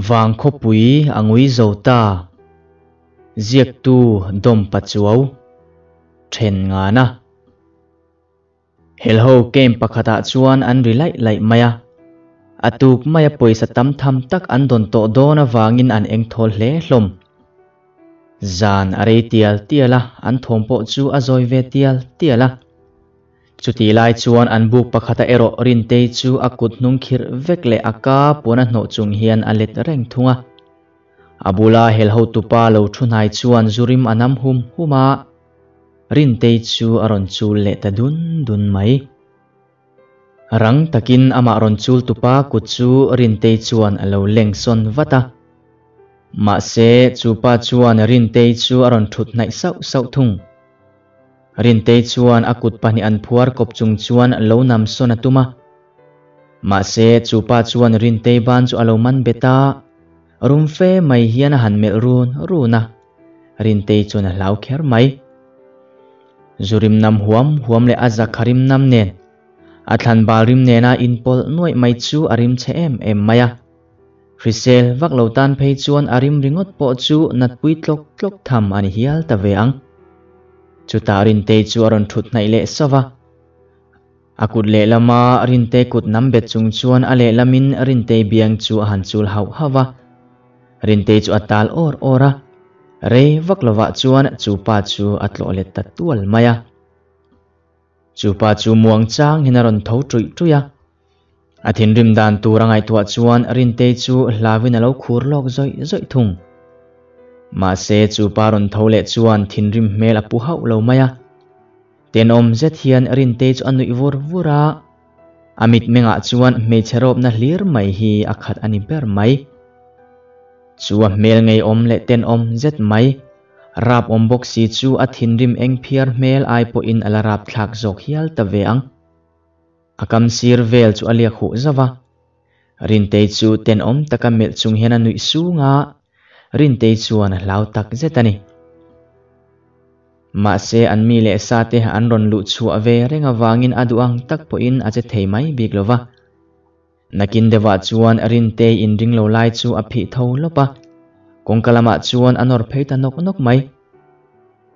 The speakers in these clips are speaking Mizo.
Vangkhawpui a ngui zo ta. Ziaktu Dawm Pachuau then ngana. Helho camp pakhatah chuan an ri laih laih mai a. A tuk maia pawisa tam tham tak an dawn tawh dawn avangin an engthawl hle hlawm. Zan a rei tial tial a, an thawm pawh chu a zawi ve tial tial a. Chutih lai chuan an buk pakhata erawh Rintei chu a kut hnung khirh vek leh a ka puan a hnawh chung hian a let reng thung a. A bula hel hotupa lo thu hnai chuan zu rim a nam hum hum a, Rintei chu a rawn chul leh ta dun dun mai. Rang takin amah rawn chul tupa kut chu Rintei chuan a lo leng sawn vat a. Mahse, chu pa chuan Rintei chu a rawn thut hnaih sauh sauh thung. Rintei chuan a kut pahnih an phuar kawp chung chuan lo nam sawn a tum a. Mahse, chu pa chuan Rintei ban chu a lo man bet a, rum fe mai hian a han melh run run a. Rintei chuan a hlau kher mai. Zu rim nam huam huam leh a zakha rim nam nen, a thlan bal rim nena inpawlh nuaih mai chu a rim chhe em em mai a. Hrisel vak lo tan phei chuan a rim ringawt pawh chu natpui tlawk tlawk tham a ni hial ta ve ang. Chutah Rintei chu a rawn thut hnaih leh sauh a. A kut lehlama Rintei kut nam bet chung chuan a lehlamin Rintei biang chu a han chul hauh hauh a. Rintei chu a tal awr awr a, rei vak lovah chuan chu pa chu a tlawh let ta tual mai a. Chu pa chu muang chang hian a rawn tho ṭuih ṭuih a. A thinrim dan tur a ngaihtuah chuan Rintei chu hlauin a lo khur lawk zawih zawih thung. Mahse chu pa rawn tho leh chuan thinrim hmel a pu hauh lo mai a. Tenawm zet hian Rintei chu a nuih vur vur a. A mitmengah chuan hmeichhe rawpna hlir mai hi a khat a ni ber mai. Chu a hmel ngeiawm leh tenawm zet mai, rap awm bawk si chu a thinrim eng phiar hmel ai pawhin a la rap thlak zawk hial ta ve ang. A kam sir vel chu a liak huh zauh a. Rintei chu tenawm taka melh chung hian a nuih sung a, Rintei chuan a hlau tak zet a ni. Mahse an mi leh sa te an rawn luh chhuah ve reng avangin a duh ang tak pawhin a che thei mai bik lo va. Nakin deuhah chuan Rintei inring lo lai chu a phih tho lawp a, kawngka lamah chuan a nawr phei ta nawk nawk mai.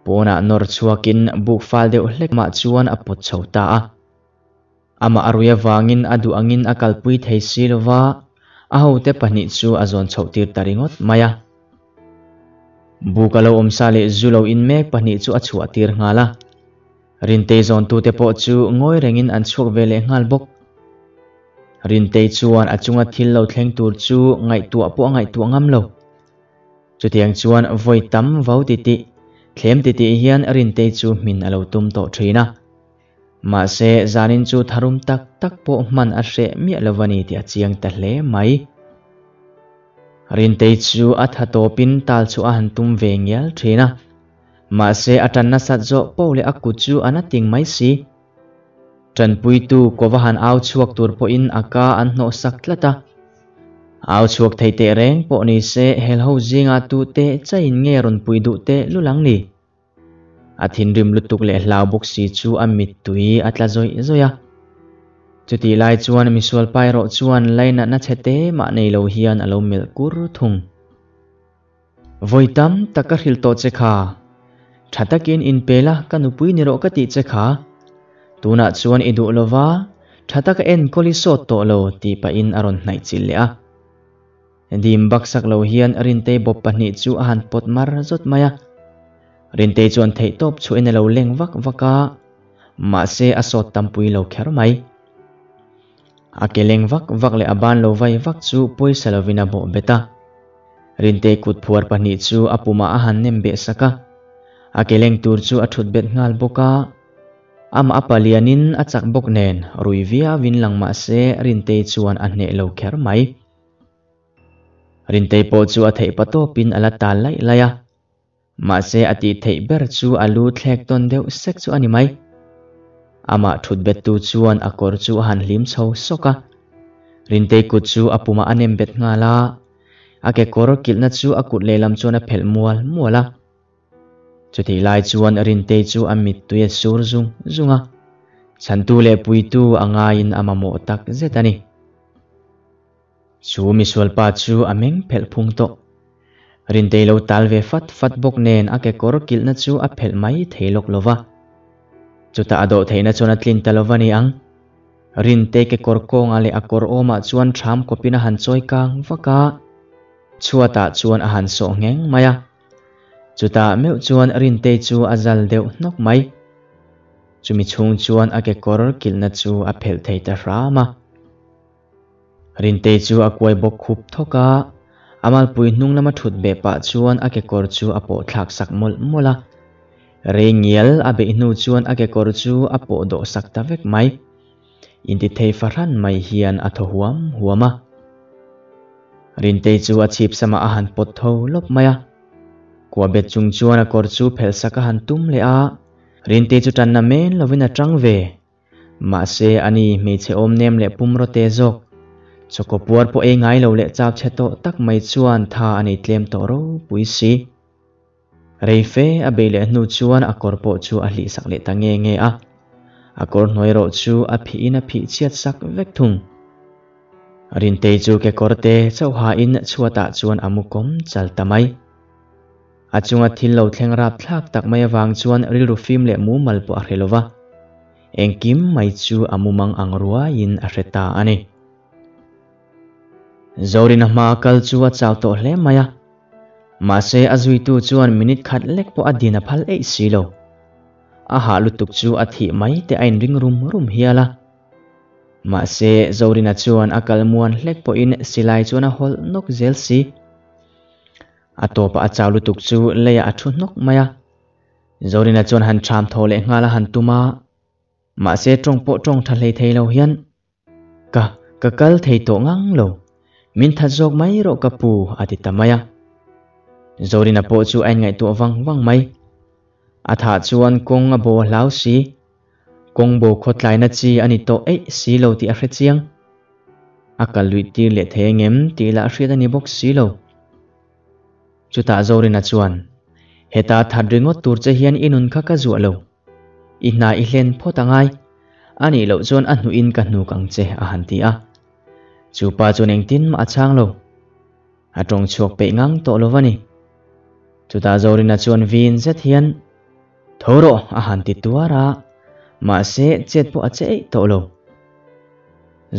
Pawnah nawr chhuakin buk fal deuh hlek mah chuan a pawt chho ta a. Amah a rui avangin a duh angin a kalpui thei si lova, a hote pahnih chu a zawn chhoh tir ta ringawt mai a. Buk a lo awmsa leh zu lo in mek pahnih chu a chhuah tir nghal a. Rintei zawntute pawh chu ngawi rengin an chhuak ve leh nghal bawk. Rintei chuan a chunga thil lo thleng tur chu ngaihtuah pawh a ngaihtuah ngam lo. Chutiang chuan vawi tam vo titih, thlem titih hian Rintei chu hmin a lo tum tawh thin a. Mahse, zanin chu tharum tak tak pawh hman a hreh miah lo a ni tih a chiang ta hle mai. Rintei chu a tha tawpin tal chu a han tum ve ngial thin a. Mahse, a tan nasat zawh poh leh a kut chu a na ting mai si. Tanpuitu kova han au chhuak tur pawhin a ka an hnawh sak tlat a. Au chhuak thei teh reng pawh ni se helho zinga tu teh chaiin nge rawn pui duh teh lul ang ni? A thinrim lutuk leh hlau bawk si chu a mittui a tla zawih zawih a. Chutih lai chuan misual pa erawh chuan lainatna chhe te mah nei lo hian a lo melh kur thung. Vawi tam tak ka hrilh tawh che kha. Tha takin inpe la ka nupui ni rawh ka tih che kha. Tunah chuan i duh lova, tha taka enkawl i sawt tawh lo tih pahin a rawn hnaih chilh leh a. Dim baksak lo hian Rintei bawp pahnih chu a han pawt mar zawt mai a. Rintei chuan theihtawp chhuahin a lo leng vak vak a, mahse a sawt tampui lo kher mai. A ke leng vak vak leh a ban lo vai vak chu pawisa lovin a bawh bet a. Rintei kut phuar pahnih chu a pumah a han nem beh sak a. A ke leng tur chu a thut bet nghal bawk a. Amah a palianin a chak bawk nen rui viauin lang mah se Rintei chuan a hneh lo kher mai. Rintei pawh chu a theih patawpin a la tal laih laih a. Mahse a tih theih ber chu a lu thlek tawn deuh sek chu a ni mai. Amah thut bettu chuan a kawr chu a han hlim chho sawk a. Rintei kut chu a pumah a nem bet nghal a, a kekawr kilhna chu a kut lehlam chuan a phelh mual mual a. Chutih lai chuan Rintei chu a mittui a sur zung zung a, chhantu leh puitu a ngaiin a mamawh tak zet a ni. Chu misualpa chu a meng phelh phung tawh. Rintei lo tal ve fat fat bawk nen a kekawr kilhna chu a phelh mai thei lawk lo va. Chutah a dawh theihna chuan a tlin ta lo va ni ang. Rintei kekawr kawngah leh a kawr awmah chuan ṭham kawpin a han chawi kang vak a, chhuatah chuan a han sawh ngheng mai a. Chutah meuh chuan Rintei chu a zal deuh hnawk mai. Chumi chhung chuan a kekawr kilhna chu a phelh thei ta hram a. Rintei chu a kuai bawk khup thawk a, a malpui hnung lama thut beh pah chuan a kekawr chu a pawh thlak sak mawlh mawlh a. Rei ngial a beih hnu chuan a kekawr chu a pawh dawh sak ta vek mai. Intithei fahran mai hian a thaw huam huam a. Rintei chu a chhip samah a han pawt tho lawp mai a. Kua bet chung chuan a kawr chu phelh sak a han tum leh a, Rintei chu tanna men lovin a tang ve. Mahse, ani hmeichhe awm nem leh pum rawte zawk, chawkaw puar pawh ei ngai lo leh chau chhe tawh tak mai chuan tha a nei tlem tawh ropui si. Rei fe a bei leh hnu chuan a kawr pawh chu a hlih sak leh ta nge nge a. A kawr hnuai rawh chu a phihin a phih chhiat sak vek thung. Rintei chu kekawr te chauh hain chhuatah chuan a mu kawm chal ta mai. A chunga thil lo thleng rap thlak tak mai avang chuan rilru fim leh mumal pawh a hre lo va, engkim mai chu a mumang ang ruaiin a hre ta a ni. Zorina hma kal chu a chau tawh hle mai a, mahse a zuitu chuan minute khat lek pawh a din a phal eih si lo. A hah lutuk chu a thih mai te a inring rum rum hial a. Mahse Zorina chuan a kal muan hlek pawhin silai chuan a hawlh nawk zel si. A tawpah a chau lutuk chu leiah a thu hnawk mai a. Zorina chuan han ṭham thaw leh nghal a han tum a, mahse ṭawng pawh ṭawng ṭha hlei thei lo hian, Ka, ka kal thei tawh ngang lo. Min that zawk mai rawh ka pu, a ti ta mai a. Zorina pawh chu a inngaihtuah vang vang mai. A thah chuan kawng a bo a hlau si. Kawng bo khawtlaina chi a ni tawh eih si lo tih a hre chiang. A kal luih tir leh thei engem tih lah hriat a ni bawk si lo. Chutah Zorina chuan, Heta that ringawt tur che hian i nun kha ka zuah lo. I hna i hlen phawt a ngai. A nih loh chuan a hnuhin ka hnuk ang che a han ti a. Chu pa chuan engtin mah a chhang lo. A tawng chhuak peih ngang tawh lo va ni. Chutah Zorina chuan vin zet hian, Tho rawh a han ti tuar a, mahse chet pawh a che eih tawh lo.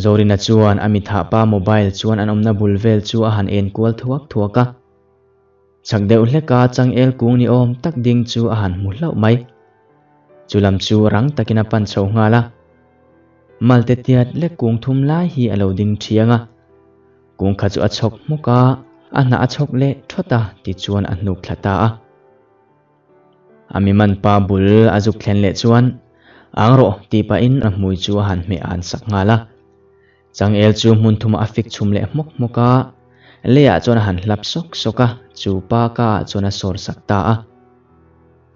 Zorina chuan a mithah pa mobile chuan an awmna bul vel chu a han en kual thuak thuak a. Chak deuh hleka changel kung ni awm tak ding chu a han hmu hlauh mai. Chu lam chu rang takin a pan chho nghal a. Malte tiat lek kung thum lai hi a lo ding thiang a. Kung kha chu a chhawk hmawk a, a hnah a chhawk leh thawt a tichuan a hnuk thla ta a. A mi man pa bul a zuk thlen leh chuan, Ang rawh, tih pahin a hmui chu a han hmeh an sak nghal a. Changel chu hmun thumah a fik chhum leh hmawk hmawk a, leiah chuan a han hlap sawk sawk a, chu pa ka ah chuan a sawr sak ta a.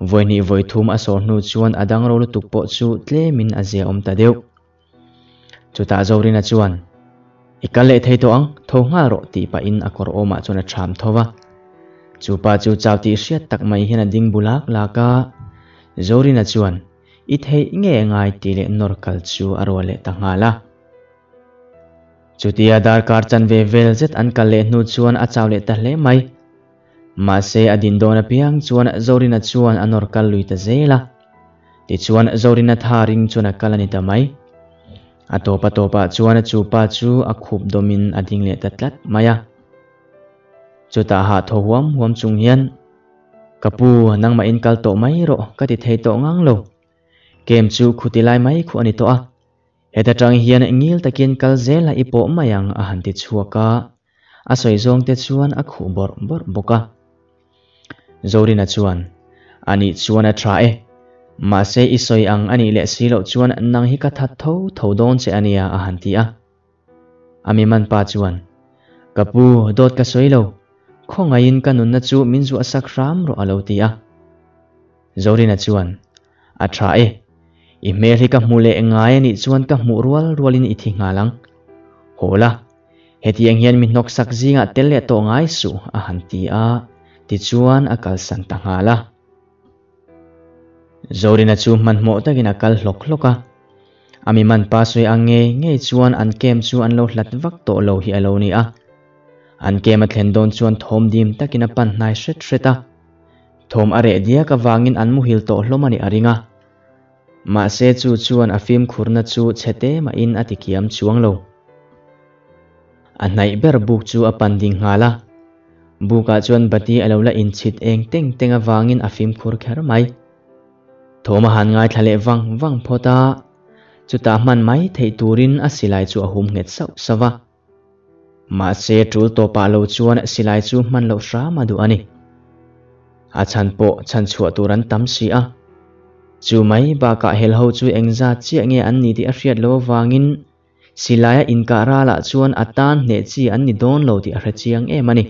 Vawi hnih vawi thum a sawr hnu chuan a dang ro lutuk pawh chu tlemin a zia awm ta deuh. Chutah Zorina chuan, I kal leh thei tawh ang, tho nghal rawh tih pahin a kawr awmah chuan a ṭham tho va. Chu pa chu chau tih hriat tak mai hian a ding bu lak lak a. Zorina chuan, I theih nge ngai tih leh nawr kal chu a rual leh ta nghal a. Chutia darkar chanve vel zet an kal leh hnu chuan a chau leh ta hle mai. Mahse a din dawn apiang chuan Zorina chuan a nawr kal lui ta zel a. Tichuan Zorina tha ring chuan a kal a ni ta mai. A tawp a tawpah chuan chu pa chu a khup dawmin a ding leh ta tlat mai a. Chutah hah thaw huam huam chung hian, Ka pu, nangmah in kal tawh mai rawh, ka ti thei tawh ngang lo. Kem chu khuti lai mai khuh a ni tawh a. Heta tang hian ngil takin kal zel a i pawh mai ang a han ti chhuak a. A sawi zawng te chuan a khuh bawrh bawrh bawk a. Zorina chuan, A nih chuan a tha e. Mahse i sawi ang a nih leh si loh chuan nang hi ka that tho tho dawn che a nia a han ti a. A mi man pa chuan, Ka pu, dawt ka sawi lo. Khawngaihin ka nunna chu min zuah sak hram rawh a lo ti a. Zorina chuan, A tha e. I hmel hi ka hmu leh ngai a nih chuan ka hmuh rual rualin i thi nghal ang. Haw la. Hetiang hian mi hnawksak zingah tel leh tawh ngai suh, a han ti a, tichuan a kalsan ta nghal a. Zorina chu hmanhmawh takin a kal hlawk hlawk a. A mi man pa sawi ang ngei ngei chuan an camp chu an lo hlat vak tawh lo hi a lo ni a. An kem a thlen dawn chuan thawm dim takin a pan hnai hret hret a, thawm a reh diak avangin an muhil tawh hlawm a nih a ring a. Mahse chu chuan a fimkhurna chu chhe te mahin a ti kiam chuang lo. A hnaih ber buk chu a pan ding nghal a, bukah chuan bati a lo la inchhit eng teng teng avangin a fimkhur kher mai. Thawm a han ngaithla leh vang vang phawt a, chutah hman mai theih turin a silai chu a hum nghet sauh sauh a. Mahse tul tawpah lo chuan silai chu hman loh hram a duh a ni. A chhan pawh chhan chhuah tur an tam si a. Chu mai bakah helho chu engzat chiah nge an ni tih a hriat loh avangin Silaia inkah ralah chuan a tan hneh chi an ni dawn lo tih a hre chiang em a ni.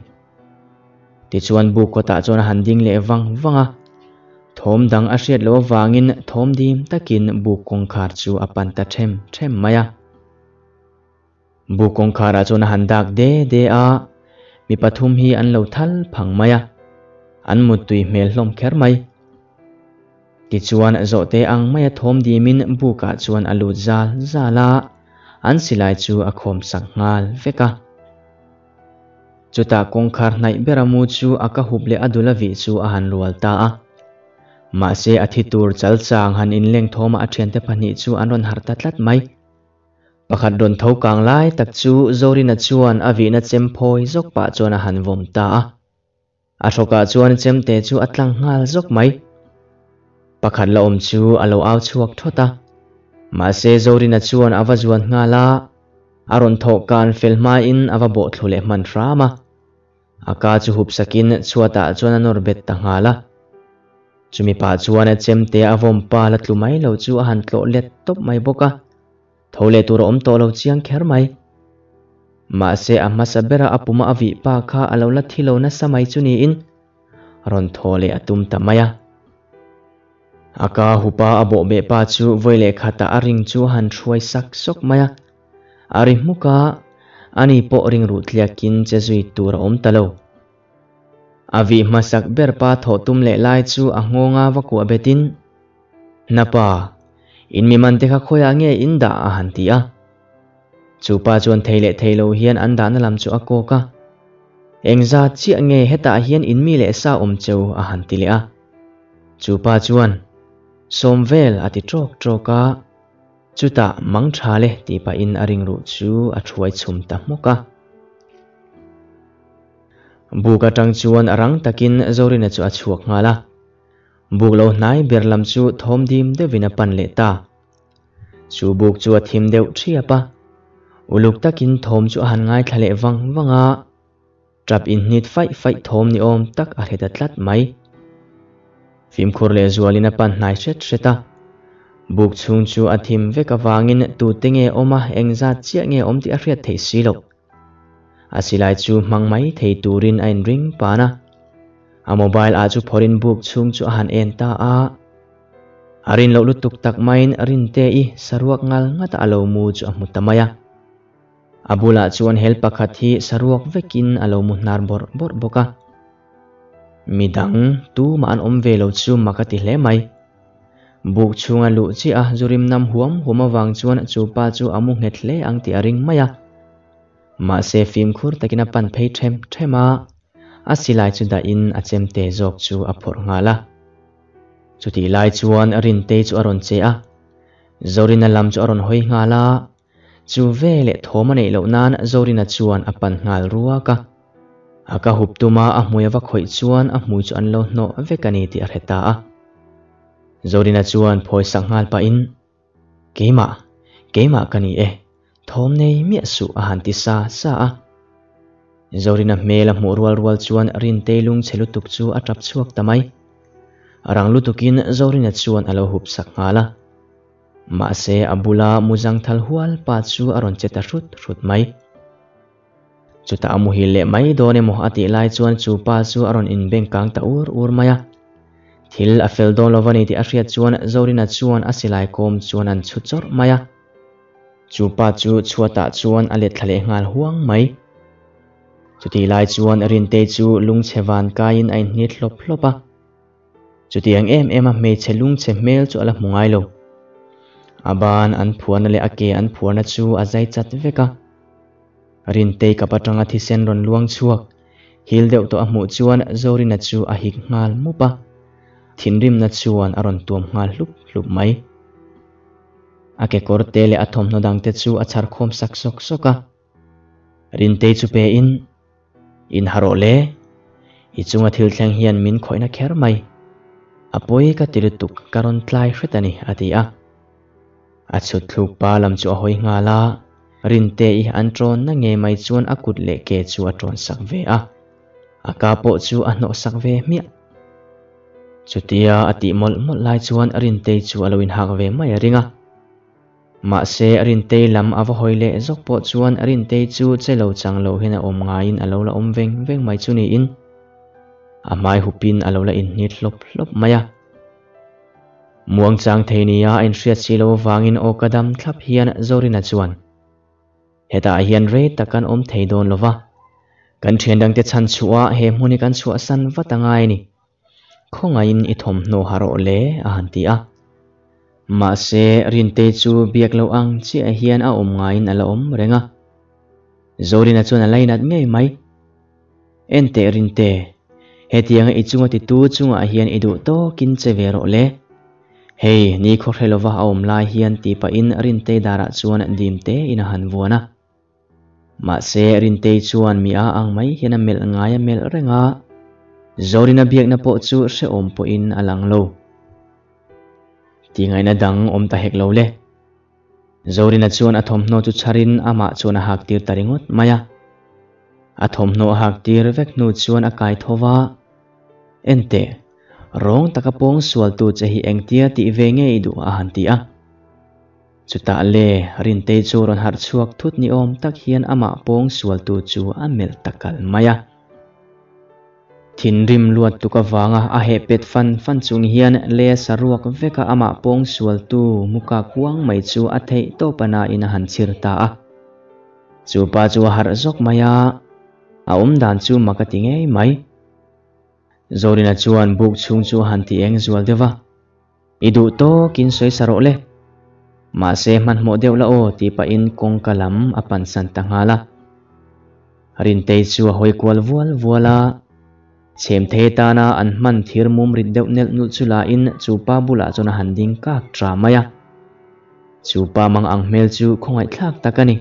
Tichuan buk kawtah chuan a han ding leh vang vang a, thawm dang a hriat loh avangin thawm dim takin buk kawngkhar chu a pan ta them them mai a. Buk kawngkharah chuan a han dak de de a, mi pathum hi an lo thal phang mai a, an muttui hmel hlawm kher mai. Tichuan zawhte ang maia thawm dimin bukah chuan a lut zal zal a, an silai chu a khawm sak nghal vek a. Chutah kawngkhar hnaih bera mu chu a ka hup leh a dul a vih chu a han rual ta a. Mahse a thi tur chal chang han inleng thawmah a thiante pahnih chu an rawn harh ta tlat mai. Pakhat rawn tho kang lai tak chu Zorina chuan a vihna chem phawi zawk pah chuan a han vawm ta a. A hrawkah chuan chemte chu a tlang nghal zawk mai. Pakhat la awm chu a lo au chhuak thawt a. Mahse Zorina chuan a va zuan nghal a, a rawn thawh kan fel hmain a va bawh thlu leh hman hram a. A ka chu hup sakin chhuatah chuan a nawr bet ta nghal a. Chumi pah chuan chemte a vawm pa la tlu mai lo chu a han tlawh let tawp mai bawk a. Tho leh tur a awm tawh lo chiang kher mai. Mahse a hmasa bera a puma a vih pa kha a lo la thi lo nasa mai chu niin rawn thaw leh a tum ta mai a. A ka hupa a bawh beh pa chu vawi leh khatah a ring chu a han hruai sak sawk mai a. A ri hmuk a, ani pawh ring ruh tliakin che zui tur a awm ta lo. A vih hmasak ber pa thawh tum leh lai chu a nghawnga va kuah betin, Hnapa, in mi man te kha khawiah nge in dah a han ti a. Chu pa chuan thei leh thei lo hian an dahna lam chu a kawk a. Engzat chiah nge hetah hian in mi leh sa awm cheu a han ti leh a. Chu pa chuan, Sawm vel a ti tawk tawk a. Chutah mang tha le tih pahin a ringruh chu a thuai chhum ta hmawk a. Buk atang chuan rang takin Zorina chu a chhuak nghal a. Buk lo hnai ber lam chu thawm dim deuhin a pan leh ta. Chu buk chu a thim deuh thiap a. Uluk takin thawm chu a han ngaithla leh vang vang a. Tap inhnit faih faih thawm ni awm tak a hre ta tlat mai. Fimkhur leh zualin a pan hnai hret hret a. Buk chhung chu a thim vek avangin tute nge awm a, engzat chiah nge awm tih a hriat theih si loh. A silai chu hmang mai thei turin a inring pan a. A mobile ah chu phawrin buk chhung chu a han en ta a. A rin loh lutuk tak maiin Rinte-i saruak ngal ngata a lo mu chu a hmu ta mai a. A bulah chuan hel pakhat hi saruak vekin a lo mu hnar bawrh bawrh bawk a. Midang tumah an awm ve lo chu mak a ti hle mai. Buk chhunga luh chiah a zurim nam huam huam avang chuan chu pa chu a mu nghet hle ang tih a ring mai a. Mahse fimkhur takin a pan phei them them a, a silai chu dahin a chemte zawk chu a phawrh nghal a. Chutih lai chuan Rintei chu a rawn che a, Zorina lam chu a rawn hawi nghal a, Chu veleh thawm a neih loh nan Zorina chuan a pan nghal ruak a. A ka hup tuma a hmui a va khawih chuan a hmui chu an lo hnawh vek a ni tih a hre ta a. Zorina chuan phawi sak nghal pahin, Keimah, keimah ka ni e, thawm nei miah suh a han ti sa sa a. Zorina hmel a hmuh rual rual chuan Rintei lungchhe lutuk chu a tap chhuak ta mai. Rang lutukin Zorina chuan a lo hup sak nghal a. Mahse a bula muzang thal hual pa chu a rawn che ta hrut hrut mai. Chutah a muhil leh mai dawn emaw a tih lai chuan chu pa chu a rawn inbeng kang ta ur ur mai a. Thil a fel dawn lo va ni tih a hriat chuan Zorina chuan a silai kawm chuan an chhu chawrh mai a. Chu pa chu chhuatah chuan a let thla leh nghal huang mai. Chutih lai chuan Rintei chu lungchhe van kaiin a inhnit hlawp hlawp a. Chutiang em em a hmeichhe lungchhe hmel chu a la hmu ngai lo. A ban an phuarna leh a ke an phuarna chu a zai chat vek a. Rintei kap atanga thisen rawn luang chhuak hil deuh tawh a hmuh chuan Zorina chu a hik nghal mup a, thinrimna chuan a rawn tuam nghal hlup hlup mai. A kekawr te leh a thawmhnaw dangte chu a chhar khawm sak sawk sawk a. Rintei chu pe in, In ha rawh le, i chunga thil thleng hian min khawihna kher mai. A pawi ka ti lutuk ka rawn tlai hret a ni, a ti a. A chhut thluk pa lam chu a hawi nghal a, Rintei an ṭawnna ngei mai chuan a kut leh ke chu a ṭawn sak ve a, a ka pawh chu a hnawh sak ve hmiah. Chutia a tih mawlh mawlh lai chuan Rintei chu a lo inhak ve mai a ring a. Mahse Rintei lam a va hawi leh zawk pawh chuan Rintei chu che lo chang lo hian a awm ngaiin a lo la awm veng veng mai chu niin a hmai hupin a lo la inhnit hlawp hlawp mai a. Muangchang thei nia a inhriat si lo avangin aw ka dam thlap hian Zorina chuan, Hetah hian rei tak kan awm thei dawn lo va, kan thian dangte chhan chhuah he hmun hi kan chhuahsan vat a ngai a ni. Khawngaihin i thawmhnaw ha rawh le, a han ti a. Mahse, Rintei chu biak loh ang chiah hian a awm ngaiin a la awm reng a. Zorina chuan a lainat ngei mai. Enteh Rinte, hetianga i chunga titu chungah hian i duh tawkin che ve rawh le. Hei, ni khawhre lova a awm lai hian ti pahin Rintei darah chuan dim tein a han vuan a. Mahse, Rintei chuan mi a ang mai hian a melh ngai a melh reng a, Zorina biakna pawh chu hrehawm pawhin a lang lo. Tihngaihna dang awm ta hek lo le. Zorina chuan a thawmhnaw chu chharin amah chuan a hak tir ta ringawt mai a. A thawmhnaw a hak tir vek hnu chuan a kai tho va, Enteh, rawng taka pawng sualtu che hi engtia tih ve nge i duh a han ti a. Chutah le, Rintei chu rawn harh chhuak thut ni awm tak hian amah pawng sualtu chu a melh ta kal mai a. Thinrim luat tuk avanga a heh pet fan fan chung hian le saruak veka amah pawng sualtu muka kuang mai chu a theih tawp a nain a han chhir ta a. Chu pa chu a harh zawk mai a, a awm dan chu mak a ti ngei mai. Zorina chuan buk chhung chu a han ti eng zual deuh va. I duh tawkin sawi sa rawh le. Mahse hmanhmawh deuh la aw tih pahin kawngka lam a pansan ta nghal a. Rintei chu a hawi kual vual vual a, chhem thei tana an hman thir mum rit deuh nelh nulh chu lain chu pa bulah chuan a han ding kak ta mai a. Chu pa mang ang hmel chu khawngaihthlak tak a ni.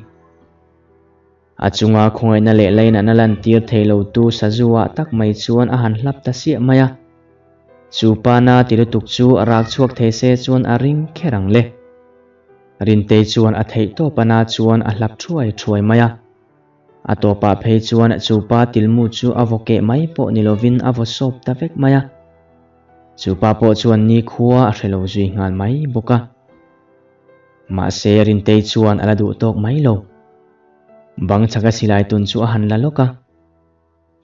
A chunga khawngaihna leh lainatna lantir thei lotu sazu-ah tak mai chuan a han hlap ta siah mai a. Chu pa na ti lutuk chu a rak chhuak thei se chuan a ring kher ang le. Rintei chuan a theih tawp a na chuan a hlap thuai thuai mai a. A tawpah phei chuan chu pa tilmu chu a vaw keh mai pawh ni lovin a vaw sawp ta vek mai a. Chu pa pawh chuan nikhua a hre lo zui nghal mai bawk a. Mahse Rintei chuan a la duh tawk mai lo. Bang chhaka silai tun chu a han la lawk a.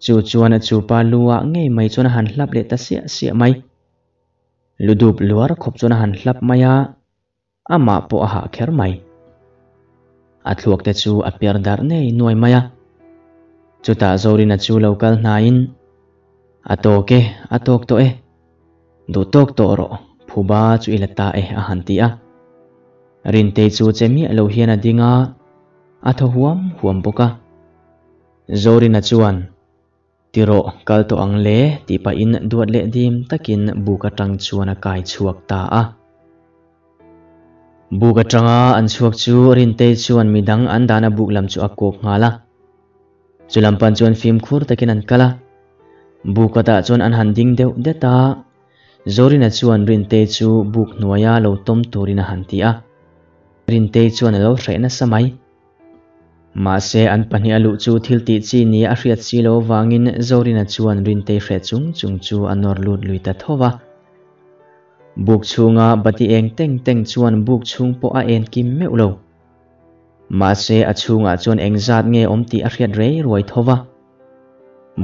Chu chuan a chupa lu ah ngei mai chuan a han hlap leh ta siah siah mai. Lu dup luar khawp chuan a han hlap mai a, amah pawh a hah kher mai. A thluak te chu a per darh nei nuai mai a. Chutah Zorina chu lo kal hnaiin, A tawk e, a tawk tawh e. Duh tawk tawh rawh, phuba chu i la ta e a han ti a. Rintei chu che miah lo hian a ding a, a thaw huam huam bawk a. Zorina chuan, Ti rawh, kal tawh ang le tih pahin duat leh dim takin buk atang chuan a kai chhuak ta a. Buk atanga an chhuak chu Rintei chuan midang an dahna buk lam chu a kawk nghal a. Chu lam pan chuan fimkhur takin an kal a, buk kawtah chuan an han ding deuh det a, Zorina chuan Rintei chu buk hnuaia lo tawm turin a han ti a, Rintei chuan a lo hreh nasa mai. Mahse an pahnih a luh chu thil tih chi nia a hriat si lo avangin Zorina chuan Rintei hreh chung chung chu a nawr lut lui ta tho va. Buk chhunga bati eng teng teng chuan buk chhung pawh a en kim meuh lo. Mahse a chhungah chuan engzat nge awm tih a hriat rei ruai tho va.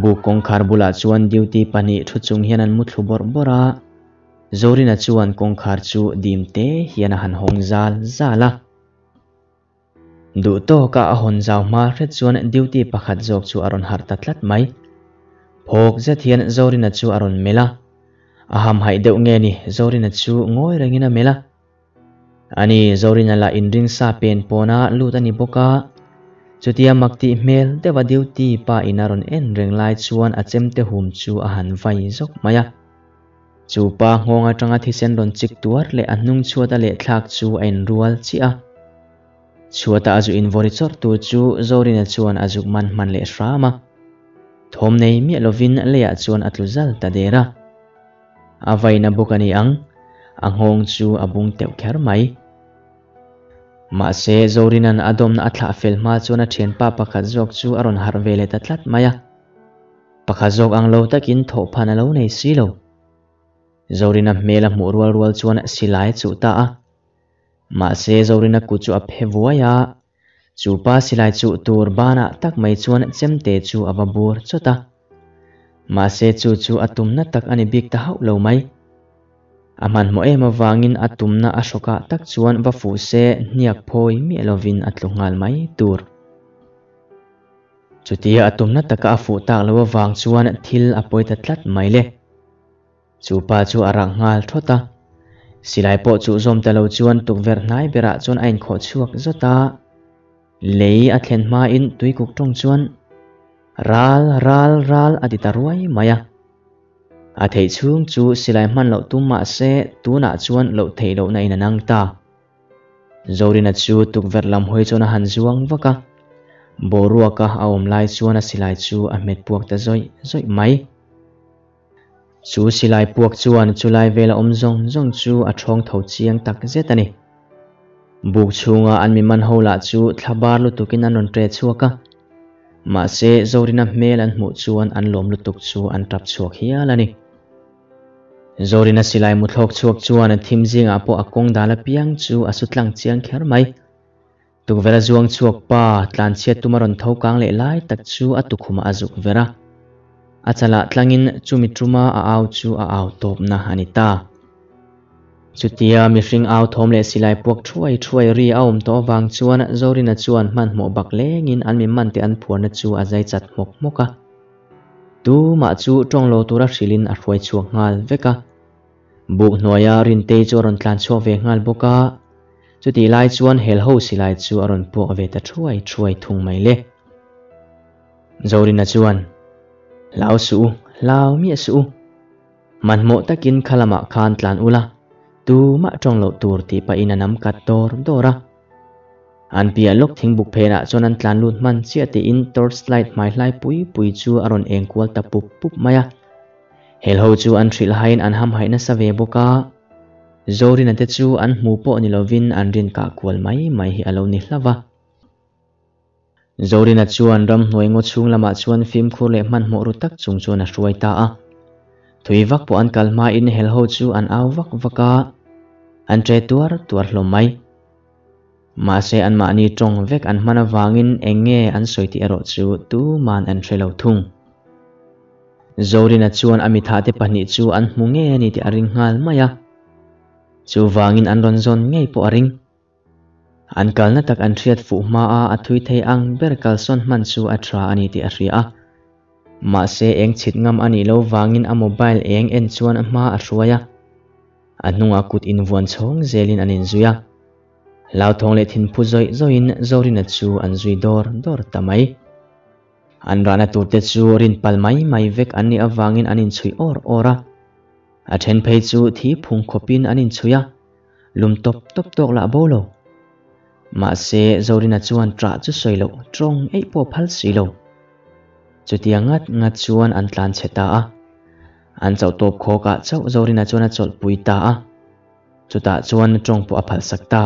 Buk kawngkhar bulah chuan duty pahnih thu chung hian an mu thlu bawrh bawrh a, Zorina chuan kawngkhar chu dim te hian a han hawng zal zal a. Duh tawka a hawn zau hma hret chuan duty pakhat zawk chu a rawn harh ta tlat mai. Phawk zet hian Zorina chu a rawn melh a, a hamhaih deuh nge ni Zorina chu ngawi rengin a melh a. Ani, Zorina lah inring sa pen pawna lut a ni bawk a, Chutia mak tih hmel deuha duty pa in a rawn en reng lai chuan a chemte hum chu a han vai zawk mai a. Chu pa nghawng atanga thisen rawn chik tuar leh a hnung chhuata leh thlak chu a inrual chiah a. Chhuata a zu invawri chawrh tur chu Zorina chuan a zuk man hman leh hram a. Thawm nei miah lovin leiah chuan a tlu zal ta der a. A vaina bawk a ni ang, a nghawng chu a bung teuh kher mai. Mahse, Zorina'n a dawmna a thlah fel hma chuan a thianpa pakhat zawk chu a rawn harh ve leh ta tlat mai a. Pakhat zawk ang lo takin thawhphan a lo nei si lo. Zorina hmel a hmuh rual rual chuan silai a chuh ta a. Mahse, Zorina kut chu a phe vuai a, chu pa silai chuh tur banah tak mai chuan chemte chu a va bur chawt a. Mahse, chu chu a tumna tak a ni bik ta hauh lo mai. A hmanhmawh em avangin a tumna a hrawkah tak chuan va fuh se hniak phawi miah lovin a tlu nghal mai tur. Chutia a tumna taka a fuh tak lo avang chuan thil a pawi ta tlat mai le. Chu pa chu a rak nghal thawt a. Silai pawh chuh zawm ta lo chuan tukverh hnai berah chuan a inkhawh chhuak zawt a. Lei a thlen hmain tuikuk tawng chuan Ral, ral, ral a ti ta ruai mai a. A theih chhung chu silai hman loh tum mah se tunah chuan loh theih lohna in a nang ta. Zorina chu tukverh lam hawi chuan a han zuang vak a, boruaka a awm lai chuan a silai chu a hmet puak ta zawih zawih mai. Chu silai puak chuan chulai vela awm zawng zawng chu a thawng tho chiang tak zet a ni. Buk chhunga an mi man ho lah chu thla bar lutukin an rawn ṭe chhuak a. Mahse, Zorina hmel an hmuh chuan an lawm lutuk chu an tap chhuak hial a ni. Zorina silai muthlawk chhuak chuan thim zingah pawh a kawng dal apiang chu a su tlang chiang kher mai. Tukverh a zuang chhuak pa tlanchhiat tuma rawn tho kang leh lai tak chu a tukhumah a zuk ver a. A chalah tlangin chumi tuma a au chu a au tawpna a ni ta. Chutia mihring au thawm leh silai puak thuai thuai ri a awm tawh avang chuan Zorina chuan hmanhmawh bak lengin an mi mante an phuarna chu a zai chat hmawk hmawk a. Tumah chu tawng lo tura hrilhin a hruai chhuak nghal vek a. Buk hnuaia Rintei chu a rawn tlan chhuak ve nghal bawk a. Chutih lai chuan helho silai chu a rawn puak ve ta thuai thuai thung mai le. Zorina chuan, Hlau suh u, hlau miah suh u. Hmanhmawh takin kha lamah khan tlan ula, tumah tawng loh tur tih pahin a nam kat dawr dawr a. An piah lawk thingbuk phenah chuan an tlan lut hman chiah tiin torch light hmai hlai pui pui chu a rawn eng kual ta pup pup mai a. Helho chu an hrilh haiin an hamhaih nasa ve bawk a. Zorina te chu an hmu pawh ni lovin an rin kah kual mai mai hi a lo ni hlauh va. Zorina chuan ramhnuai ngaw chhung lamah chuan fimkhur leh hmanhmawh ru tak chung chuan a hruai ta a. Thui vak pawh an kal hmain helho chu an au vak vak a, an ṭe tuar tuar hlawm mai. Mahse anmahni ṭawng vek an hman avangin eng nge an sawi tih erawh chu tuman an hre lo thung. Zorina chuan a mithahte pahnih chu an hmu ngei a ni tih a ring nghal mai a. Chuvangin an rawn zawn ngei pawh a ring. An kalna tak an hriat fuh hmaa a thui thei ang ber kalsawn hman chu a tha a ni tih a hria a. Mahse eng chhit ngam a nih lo vangin a mobile eng en chuan a hma a hruai a. A hnungah kut invuan chhawng zelin an inzui a. Hlauthawng leh thinphu zawih zawihin Zorina chu an zui dawr dawr ta mai. An rahna turte chu rin pal mai mai vek an nih avangin an inchhui awr awr a. A then phei chu thi phung khawpin an inchhui a. Lum tawp tawp tawk lah bo lo. Mahse, Zorina chuan ṭah chu sawi loh, ṭawng eih pawh phal si lo. Chutia ngat ngat chuan an tlan chhe ta a. An chauh tawp khawkah chauh Zorina chuan a chawlhpui ta a. Chutah chuan ṭawng pawh a phalsak ta.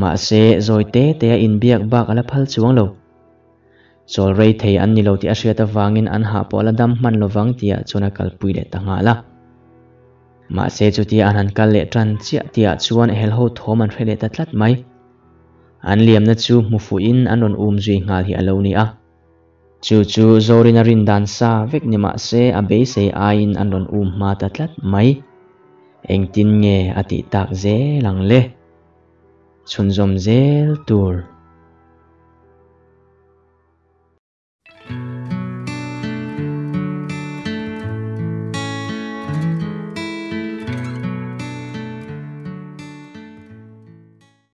Mahse, zawi te te a inbiak bak a la phal chuang lo. Chawl rei thei an ni lo tih a hriat avangin an hah pawh a la dam hman lovang tihah chuan a kalpui leh ta nghal a. Mahse chutia an han kal leh tan chiah tihah chuan helho thawm an hre leh ta tlat mai. An liamna chu hmu fuhin an rawn um zui nghal hi a lo ni a. Chu chu Zorin a rin dan sa vek ni mah se a beisei aiin an rawn um hma ta tlat mai. Engtin nge a tih tak zel ang le? Chhunzawm zel tur.